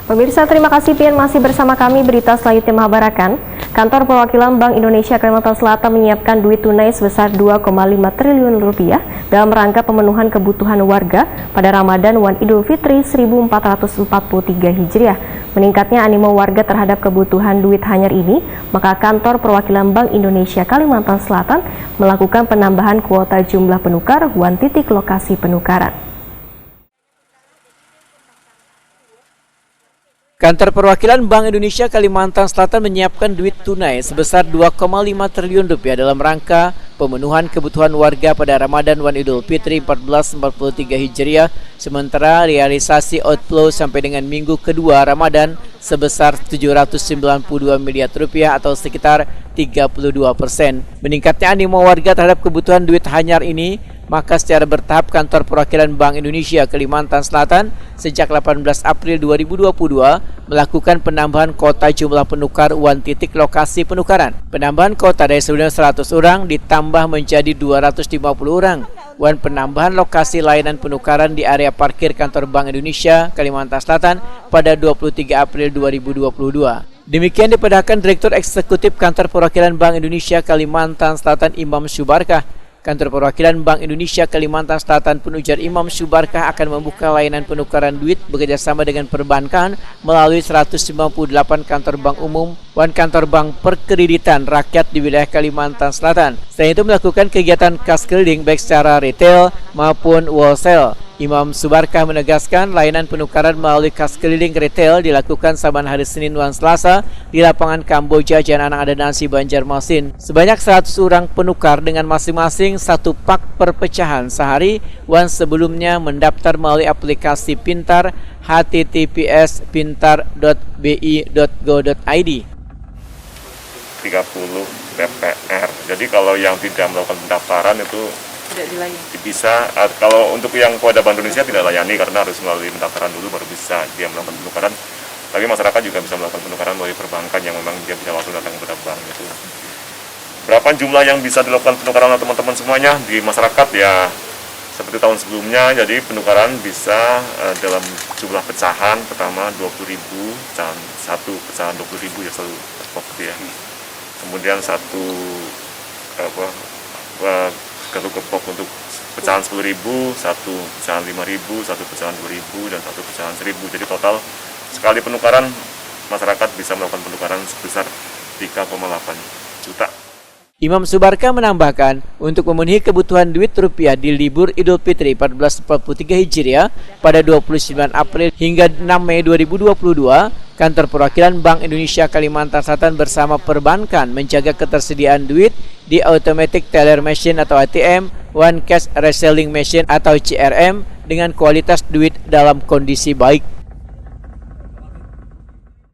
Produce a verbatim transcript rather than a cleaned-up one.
Pemirsa, terima kasih pian masih bersama kami. Berita selanjutnya mahabarakan, Kantor Perwakilan Bank Indonesia Kalimantan Selatan menyiapkan duit tunai sebesar dua koma lima triliun rupiah dalam rangka pemenuhan kebutuhan warga pada Ramadan wan Idul Fitri seribu empat ratus empat puluh tiga Hijriah. Meningkatnya animo warga terhadap kebutuhan duit hanyar ini, maka Kantor Perwakilan Bank Indonesia Kalimantan Selatan melakukan penambahan kuota jumlah penukar wan titik lokasi penukaran. Kantor Perwakilan Bank Indonesia Kalimantan Selatan menyiapkan duit tunai sebesar dua koma lima triliun rupiah dalam rangka pemenuhan kebutuhan warga pada Ramadan wan Idul Fitri empat belas empat puluh tiga Hijriah, sementara realisasi outflow sampai dengan minggu kedua Ramadan sebesar tujuh ratus sembilan puluh dua miliar rupiah atau sekitar tiga puluh dua persen. Meningkatnya animo warga terhadap kebutuhan duit hanyar ini, maka secara bertahap Kantor Perwakilan Bank Indonesia Kalimantan Selatan sejak delapan belas April dua ribu dua puluh dua melakukan penambahan kuota jumlah penukar wan titik lokasi penukaran. Penambahan kuota dari sebelumnya seratus orang ditambah menjadi dua ratus lima puluh orang, wan penambahan lokasi layanan penukaran di area parkir Kantor Bank Indonesia Kalimantan Selatan pada dua puluh tiga April dua ribu dua puluh dua. Demikian dipadahkan Direktur Eksekutif Kantor Perwakilan Bank Indonesia Kalimantan Selatan, Imam Syubarkah. Kantor Perwakilan Bank Indonesia Kalimantan Selatan pun, ujar Imam Syubarkah, akan membuka layanan penukaran duit bekerjasama dengan perbankan melalui seratus lima puluh delapan kantor bank umum wan kantor bank perkreditan rakyat di wilayah Kalimantan Selatan. Selain itu, melakukan kegiatan kas keliling baik secara retail maupun wholesale. Imam Subarkah menegaskan, layanan penukaran melalui kas keliling retail dilakukan saban hari Senin wan Selasa di lapangan Kamboja Jalan Anang Adanasi, Banjarmasin. Sebanyak seratus orang penukar dengan masing-masing satu pak perpecahan sehari, wan sebelumnya mendaftar melalui aplikasi pintar H T T P S pintar dot B I dot go dot I D. Tiga puluh P P R. Jadi, kalau yang tidak melakukan pendaftaran itu tidak dilayani. Bisa, eh, kalau untuk yang kepada Bank Indonesia tidak layani karena harus melalui pendaftaran dulu baru bisa dia melakukan penukaran. Tapi masyarakat juga bisa melakukan penukaran melalui perbankan yang memang dia bisa langsung datang kepada bank itu. Berapa jumlah yang bisa dilakukan penukaran oleh teman-teman semuanya di masyarakat? Ya, seperti tahun sebelumnya, jadi penukaran bisa, eh, dalam jumlah pecahan, pertama dua puluh ribu, pecahan satu, pecahan dua puluh ribu ya, satu gepok gitu ya. Kemudian satu, apa, eh, satu gepok untuk pecahan sepuluh ribu, satu pecahan lima ribu, satu pecahan dua ribu, dan satu pecahan seribu. Jadi total sekali penukaran, masyarakat bisa melakukan penukaran sebesar tiga koma delapan juta. Imam Subarkah menambahkan, untuk memenuhi kebutuhan duit rupiah di libur Idul Fitri empat belas empat puluh tiga Hijriah pada dua puluh sembilan April hingga enam Mei dua ribu dua puluh dua, Kantor Perwakilan Bank Indonesia Kalimantan Selatan bersama perbankan menjaga ketersediaan duit di Automatic Teller Machine atau A T M wan Cash Reselling Machine atau C R M dengan kualitas duit dalam kondisi baik.